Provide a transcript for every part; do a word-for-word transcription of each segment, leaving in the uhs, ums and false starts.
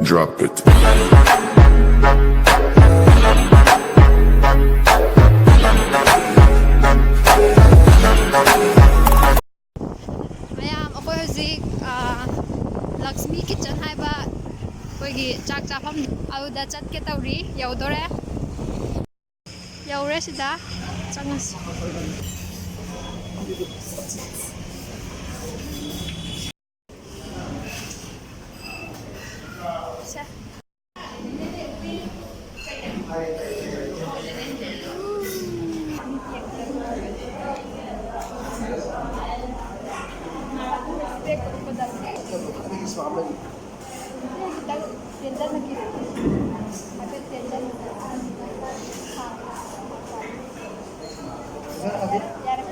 Drop it. ꯃꯌꯥꯝ, ꯑꯩꯈꯣꯏ ꯍꯧꯖꯤꯛ, ꯑ, ꯂꯛꯁꯃꯤ ꯀꯤꯠꯆꯟ ꯍꯥꯏꯕ ꯑꯩꯈꯣꯏꯒꯤ ꯆꯥꯛ ꯆꯥꯐꯝ, ꯑꯗꯨꯗ ꯆꯠꯀꯦ ꯇꯧꯔꯤ꯫ ꯌꯧꯗꯣꯔꯦ꯫ ꯌꯧꯔꯦ ꯁꯤꯗ꯫ ꯆꯪꯉꯁꯤ꯫ ꯁꯦ꯫ ꯈꯤꯇꯪ ꯇꯦꯟꯖꯜꯂꯛꯈꯤꯔꯦ꯫ ꯍꯥꯏꯐꯦꯠ ꯇꯦꯟꯖꯜꯂꯛꯈꯤꯔꯦ꯫ ꯌꯥꯔꯦ꯫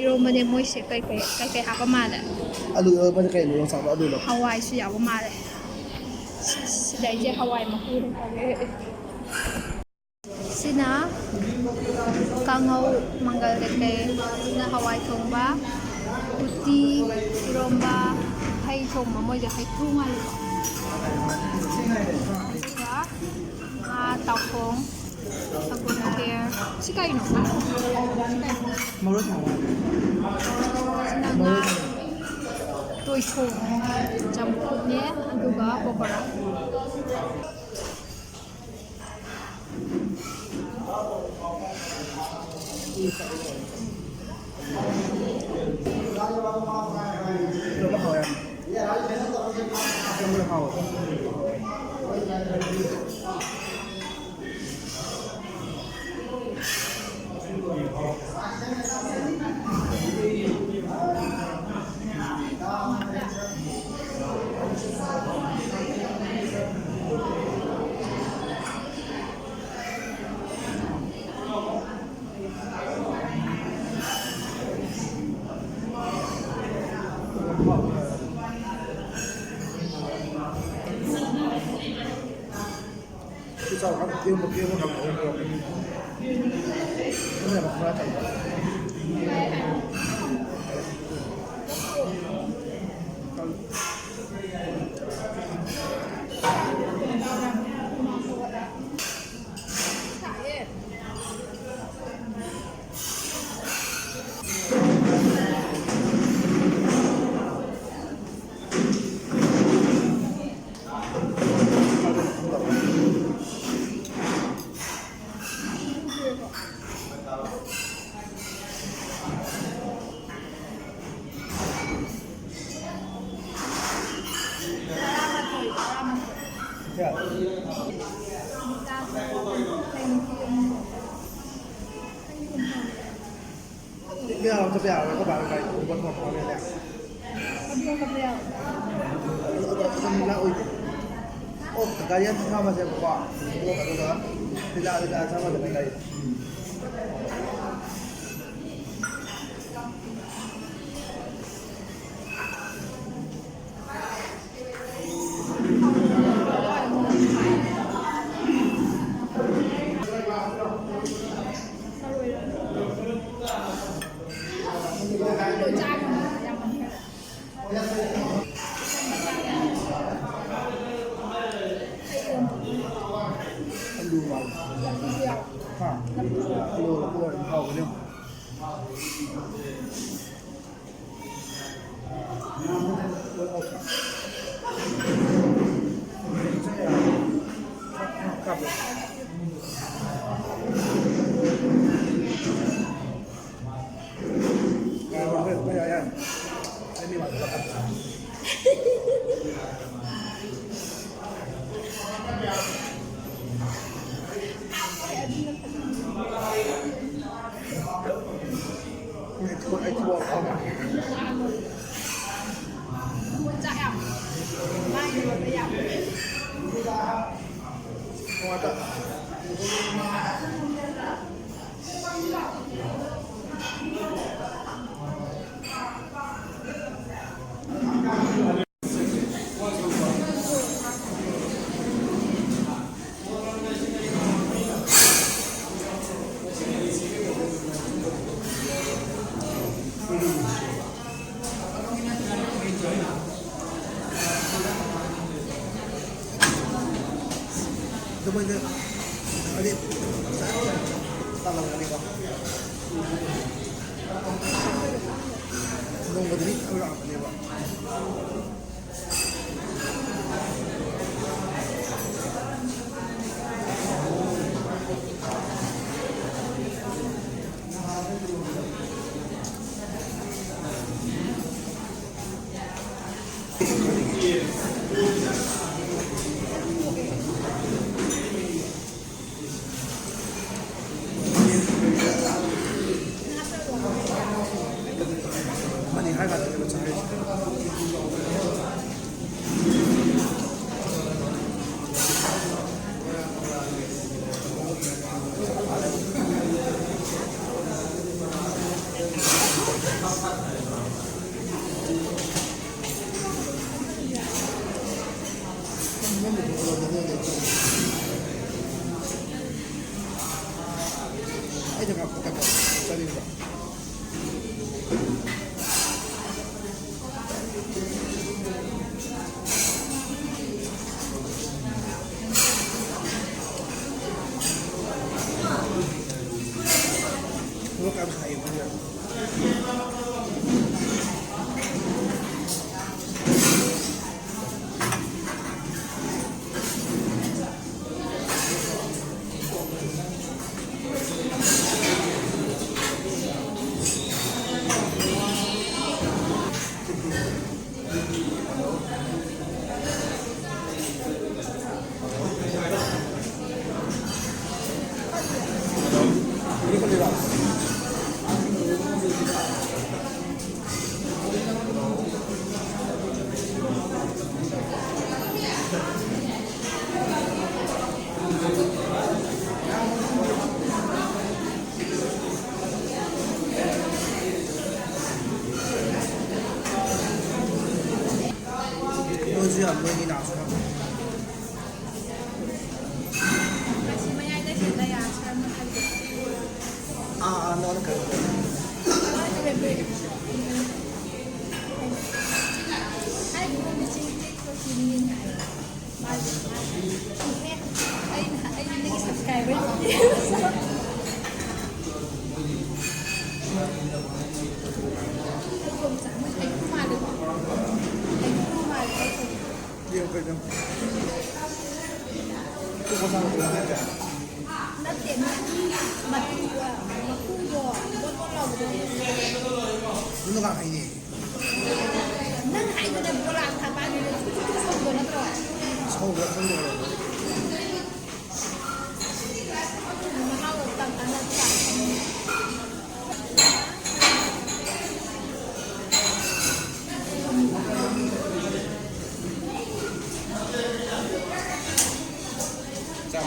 ꯏꯔꯣꯝꯕꯅꯦ꯫ ꯃꯣꯏꯁꯦ ꯀꯩꯀꯩ, ꯀꯩꯀꯩ ꯍꯥꯞꯄ ꯃꯥꯜꯂꯦ? ꯑꯂꯨ ꯏꯔꯣꯝꯕꯅ ꯀꯩꯅꯣ? ꯌꯣꯡꯆꯥꯛꯂꯣ ꯑꯂꯨꯔꯣ? ꯍꯋꯥꯏꯁꯨ ꯌꯥꯎꯕ ꯃꯥꯜꯂꯦ꯫ ꯁꯤꯗꯩꯁꯦ ꯍꯋꯥꯏ ꯃꯀꯨꯅꯦ꯫ ꯁꯤꯅ ꯀꯥꯡꯍꯧ, ꯃꯪꯒꯜ ꯀꯩꯀꯩ꯫ ꯁꯤꯅ ꯍꯋꯥꯏ ꯊꯣꯡꯕ, ꯎꯇꯤ, ꯏꯔꯣꯝꯕ, ꯍꯩ ꯊꯣꯡꯕ, ꯃꯣꯏꯁꯦ ꯍꯩꯀ꯭ꯔꯨ ꯃꯥꯜꯂꯦꯀꯣ꯫ ꯑꯗꯨꯒ ꯉꯥ ꯇꯥꯎꯊꯣꯡ, ꯁꯪꯒꯣꯝ ꯈꯦꯔ꯫ ꯁꯤ ꯀꯩꯅꯣ? ꯃꯔꯣꯏ ꯊꯣꯡꯕ꯫ ꯁꯤꯅ ꯉꯥ ꯇꯣꯏꯊꯣꯡ, ꯆꯝꯐꯨꯠꯅꯦ, ꯑꯗꯨꯒ ꯄꯀꯣꯔꯥ꯫ ꯌꯥꯔꯣꯏ, ꯆꯠꯄ ꯌꯥꯔꯣꯏ, ꯑꯩꯈꯣꯏ ꯕꯥꯅ ꯒꯥꯔꯤ ꯊꯧꯕ ꯊꯧꯔꯛꯄ ꯍꯧꯔꯦꯅꯦ꯫ ꯑꯗꯨ, ꯑꯗꯨ, ꯑꯗꯨꯝ ꯂꯥꯛꯑꯣꯏꯗꯦ꯫ ꯑꯣ, ꯒꯥꯔꯤ ꯑꯃ ꯊꯝꯃꯁꯦꯕꯀꯣ꯫ ꯑꯗꯨꯒ ꯂꯤꯂꯥ, ꯂꯤꯂꯥ ꯊꯝꯃꯗꯕꯅꯤ ꯒꯥꯔꯤ꯫ ꯑꯂꯨ ꯃꯥꯜꯂꯦ꯫ ꯍꯥ? ꯑꯂꯨ, ꯑꯂꯨ ꯍꯥꯎꯕꯅꯦ꯫ ꯑꯗꯨꯃꯥꯏꯅ ꯍꯥꯏꯗꯤ ꯇꯥꯜꯂꯝꯒꯅꯤꯀꯣ꯫ ꯅꯣꯡꯃꯗꯤ ꯃꯤ ꯃꯌꯥꯝ ꯂꯥꯛꯄꯅꯦꯕ꯫ ꯃꯅꯤ ꯍꯥꯏ ꯉꯥꯛꯇꯅꯦꯕ ꯆꯥꯔꯤꯁꯦ꯫ ꯑꯩꯅ ꯉꯥꯛꯄ ꯀꯩꯅꯣ ꯆꯥꯅꯤꯡꯕ꯫ ꯃꯣꯔꯣꯛ ꯌꯥꯝ ꯁꯥꯏꯌꯦ ꯃꯣꯏꯅ꯫ ꯃꯣꯏꯁꯨ ꯌꯥꯝ ꯅꯣꯏꯅꯤ ꯂꯥꯛꯑꯁꯨ ꯌꯥꯝ꯫ ꯑꯥ, ꯑꯥ, ꯅꯉꯣꯟꯗ ꯀꯩꯅꯣ ꯇꯧꯔꯦ꯫ ꯅꯠꯇꯦ, ꯃꯀꯨ, ꯃꯀꯨ, ꯃꯀꯨꯗꯣ ꯕꯣꯟ ꯕꯣꯟ ꯂꯥꯎꯕꯗꯣ꯫ ꯑꯗꯨꯅ ꯀꯅꯥ ꯍꯩꯅꯤ? ꯅꯪ ꯍꯥꯏꯗꯨꯅ ꯕꯣꯔꯥ ꯊꯥꯕ ꯑꯅꯤꯗꯣ ꯊꯨ ꯊꯨ ꯊꯨ ꯁꯧꯕꯗꯣ ꯅꯠꯇ꯭ꯔꯣ? ꯁꯧꯕ꯭ꯔꯥ ꯈꯪꯗꯦ꯫ ꯃꯍꯥꯎ ꯇꯪꯉꯒ ꯆꯥ꯫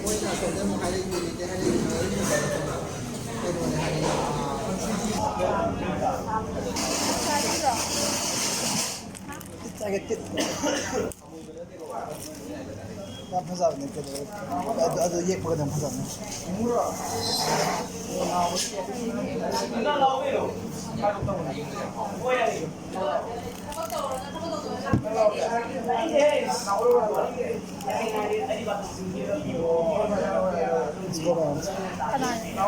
ꯃꯣꯏꯅ ꯑꯁꯣꯝꯗ ꯑꯃꯨꯛ ꯍꯥꯏꯔꯛꯏ, ꯗꯦꯜꯂꯤꯗ ꯍꯥꯏꯔꯛꯏ, ꯀꯩꯅꯣꯅꯦ ꯍꯥꯏꯔꯛꯏ, ꯑꯥ, ꯌꯥꯝ ꯐꯖꯕꯅꯦ, ꯀꯩꯅꯣ, ꯑꯗꯨ, ꯑꯗꯨ ꯌꯦꯛꯄꯒꯗꯤ ꯌꯥꯝ ꯐꯖꯕꯅꯦ꯫ ꯀꯅꯥꯅꯣ?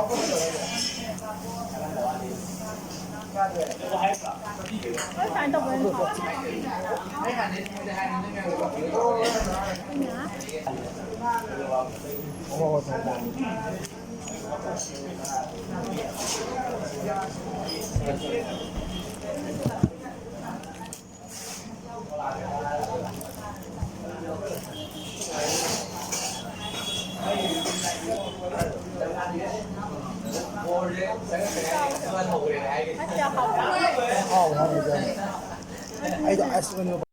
ꯂꯣꯏ ꯁꯨꯃꯥꯏꯅ ꯇꯧꯕ ꯅꯠꯇ꯭ꯔꯣ? ꯑꯩꯗꯣ ꯑꯥꯏꯁ ꯀ꯭ꯔꯤꯝ